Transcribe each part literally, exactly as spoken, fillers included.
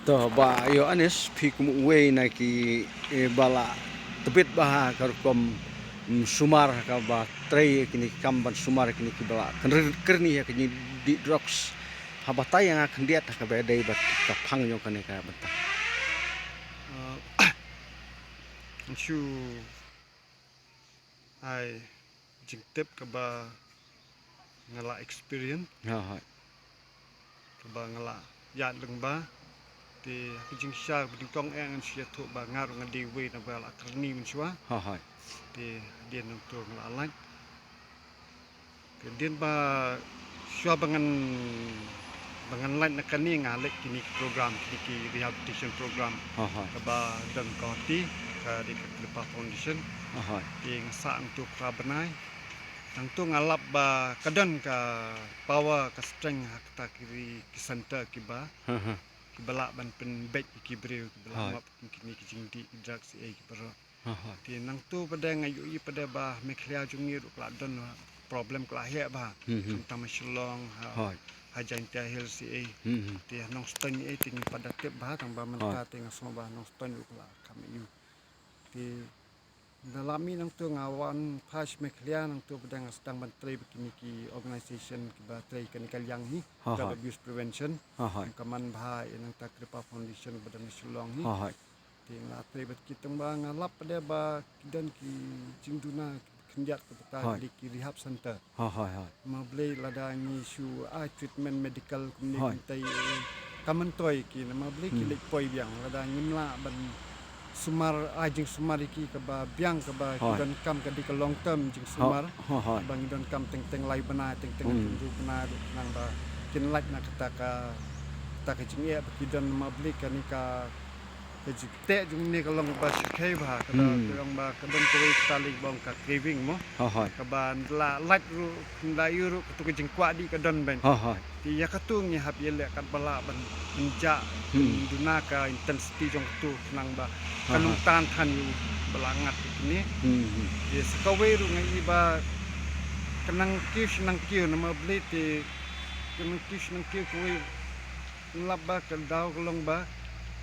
To, Bah Ïoannis, phi kum uwei na ki, eh, ba la tbit bha ha ka rukom, mm, sumar, kaba trei kine ki kam ban sumar kine ki ba la kynrei kyrni ha kine ki drugs. Haba tai ïa nga khyndiat ha kaba dei bad ka phang jong kane ka bynta. Uh, shu ai jingtip kaba nga la experience. Ha, ha. Kaba nga la ïaid lyngba. Te ha ka jingshisha kaba nyngkong eh ngan shu ïathuh ba nga ruh nga dei uwei na ba la kyrni mynshuwa. Ha, ha. Te hadien nangto nga la lait. Te hadien ba shuwa ba ngan, ba ngan lait na kane nga leit kine ki program, kine ki rehabilitation program. Ha, ha. Kaba don ka hati, ka dei ka Kripa Foundation. Ha, ha. Te nga sah nangto phra bnai. Nangto nga lap ba ka don ka power, ka strength ha kata ki ri, ki center kiba, ha, ha, kiba lah ban pynbeit ïa ki briew kiba lah, ha, map kine ki jingdih ki drugs, eh, kiba rot. Ha, ha. Te nangto pat de nga ïohi pat de ba Meghalaya jong ngi ruh ka la don problem ka la heh bha. Hmm, hmm. Khamtam ha Shillong, ha, ha, ha Jaintia Hills, eh. Hmm, hmm. Te ha Nongstoiñ, eh, te ngi pat da tip bha, tang ba mynta, ha, te nga sngew ba Nongstoiñ ruh ka la kham ïa u. Te da la mih nangto nga wan phai sha Meghalaya, nangto pat de nga sdang ban trei bad kine ki organization kiba trei kane ka liang hi, ha, ha, drug abuse prevention. Ha, ha. Ka man bha ïa nangta Kripa Foundation ba don ha Shillong hi. Ha, ha. Te nga la trei bad ki, tang ba nga lap pat de ba ki don ki jingduna ki khyndiat ka bynta, ha, ki dei ki rehab center. Ha, ha, ha. Namar balei lada ngi shu ai treatment medical kumne, ha, kumtai, eh, ka myntoi ki, namar balei ki, hmm, leit poi biang lada ngim lah ban sumar, ai jingsumar ïa ki kaba biang kaba ki, ha, donkam, ka dei ka long term jingsumar. Ha, ha, ha. Ba ngi donkam teng teng lai bnai, teng teng, hmm, hynriew bnai ruh khnang ba kin lait na kata ka, kata ka jingeh ba ki don, namar balei kane ka Ka jingteh jong ngi ka long ba shu khie bha, ka da, hmm, ka long ba ka don kawei ka tali ba ong ka craving mo. Hooid. Kaba ynda la lait ruh, ynda la ïoh ruh katu ka jingkwah dih ka don bha. Hooid. Te ïa katu ngi hap ïaleh katba lah ban, ban jah, hmm, ban duna ka intensity jong katu khnang ba, hooid, kan ym tan than ïa u ba la ngat ïa kine. Hmm, hmm. Te sa kawei ruh nga i ba ka nang kiew shi nang kiew namar balei te ka nang kiew shi nang kiew kawei Nga lap ba ka daw ka long ba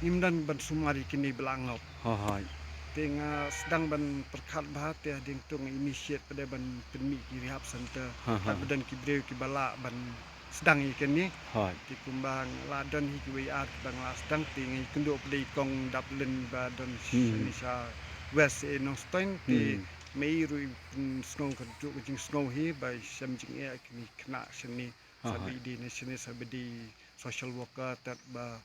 ngim don ban sumar ïa kine ba la ngop. Hooid. Te nga sdang ban pyrkhat bha te hadien katu nga initiate pat de ban pynmih ki rehab center. Hooid. Katba don ki briew kiba lah ban sdang ïa kane. Hooid. Te kumba nga la don hi kiwei ar kiba nga la sdang te nga ïakynduh pat de i kong Daplin ba don, hmm, shane sha West, eh, Nongstoiñ te, hmm, mei ruh i pynsngew kajuh ka jingsngew hi ba shem jingeh kine khynnah shane. Hooid. Sa ba i dei ne shane sa ba dei social worker tad ba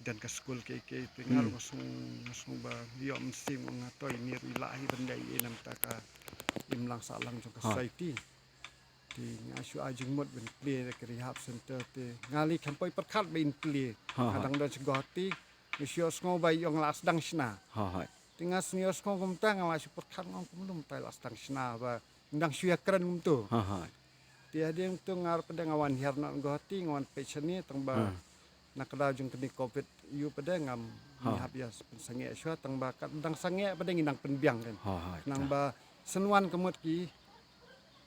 don ka skul kiei kiei te nga ruh, hmm, nga sngew, nga sngew ba ïoh mynsiem, nga to ine ruh i lah hi ban dei ïa i namar ka imlang sahlang jong ka, hooid, society. Te nga shu ai jingmut ban plie da ka rehab center te nga lei kham poi pyrkhat ba in plie. Hooid. Nga dang don sha Guwahati nga shu ïohsngew ba ïong la sdang shna. Hooid. Te nga shu ïohsngew kumta nga la shu pyrkhat nga ong kumno mynta la sdang shna ba Nga dang shu ïakren kumto. Ha, ha. Te hadien katu nga ruh pat de nga wan hiar noh Guwahati, nga wan peit shane tang ba, ha, na ka daw jong kane Covid ïa u pat de ngam, ha, ngi hap ïa pynsangeh shuwa tang ba ka dang sangeh pat de ngi dang pynbiang kan. Ha, ha. Nang ba sa wan ka mut ki,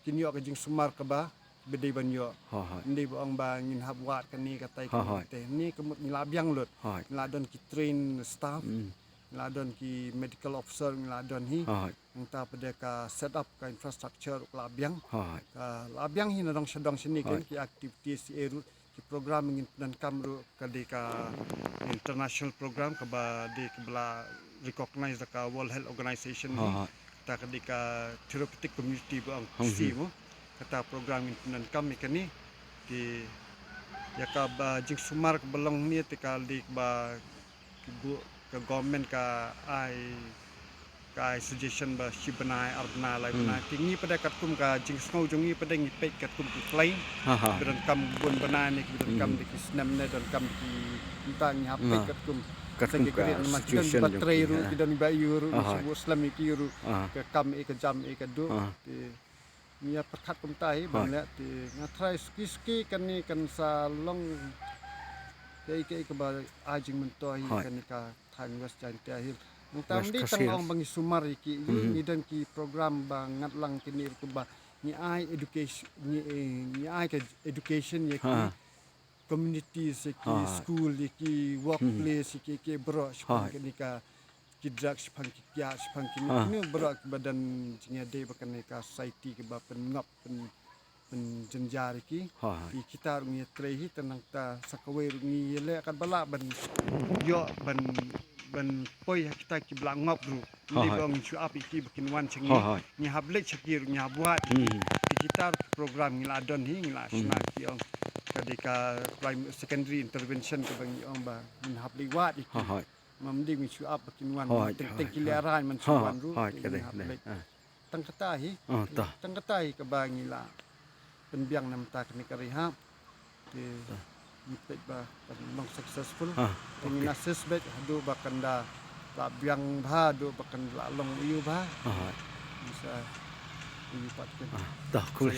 kin ïoh ka jingsumar kaba ba dei ban ïoh. Ha, ha. Ym dei ba ong ba ngin hap wad kane katai, ha, ha, kane te. Ne ka mut ngi la biang lut. Ha. Ngi la don ki train staff. Hmm. Ngi la don ki medical officer ngi la don hi. Ha, ha. Nangta pat de ka set up ka infrastructure ruh ka la biang. Hooid. Ka la biang hi na dong sha dong shane, hooid, kan ki activities, eh, ruh ki program ngin pyndonkam ruh ka dei ka international program kaba dei kaba la recognize da ka World Health Organization hi. Hooid. Kata ka dei ka therapeutic community ba ong, hmm, hmm, C mo. Kata program ngin pyndonkam ïa kane. Te ïa kaba jingsumar kaba long hangne te ka dei kaba ka gu-, ka government ka ai, ka ai suggestion ba shi bnai, ar bnai, lai bnai. Hmm. Te ngi pat de katkum ka jingsngew jong ngi pat de ngi peit katkum ki klai. Ha, ha. Ba donkam bun bnai ne, ba donkam, hmm, da ki snem ne, donkam ki, mynta ngi hap peit, ha, katkum. Katkum ka situation jong ki, ha. Ki don ba trei ruh, ki don ba ïoh ruh, ha, ha, ngi shu slem ïa ki ruh. Ha. Ka kam eh, ka jam eh, ka duh. Ha. Te Ngi ïa pyrkhat kumta hi ban, hooid, leh te nga tharai suki suki kane kan sa long kaei kaei kaba ai jingmyntoi hi, hooid, kane ka thaiñ West Jaintia Hills. Nangta ym dei tang ong ba ngi sumar ïa ki, hmm, ngi don ki program ba ngat lang kine ruh kumba ngi ai education, ngi, eh, ngi ai ka education ïa ki. Ha. community, ïa ki school, ïa ki workplace, ïa ki, ki baroh shaphang kane ka ki drug, shaphang ki kiad, shaphang kine kine baroh kiba don jingïadei bad kane ka society kaba pynngop, pyn pynjynjar ïa ki. Ïa kita ruh ngi ïatrei hi, tang nangta sa kawei ruh ngi ïaleh katba lah ban ïoh ban ban poi ha kita kiba la ngop ruh. Ym dei ba ong shu ap ïa ki ba kin wan sha ngi. Ngi hap leit sha ki ruh, ngi hap wad ïa ki. Ïa kita ruh ki program ngi la don hi, ngi la shna ki ong ka dei ka primary secondary intervention kaba ngi ong ba ngin hap leit wad ïa ki. Ym dei ngin shu ap ba kin wan teng teng ki lehrain, man shu wan ruh ngi hap leit. Tang kata hi. Tang kata hi kaba ngi la pynbiang na mynta kane ka rehab. Te ngi peit ba kan long successful. Te ngin assist beit haduh ba kan da la biang bha, haduh ba kan da la long aiu bha. Ngi sa aiu pat kin. Tah, cool. Sa ïa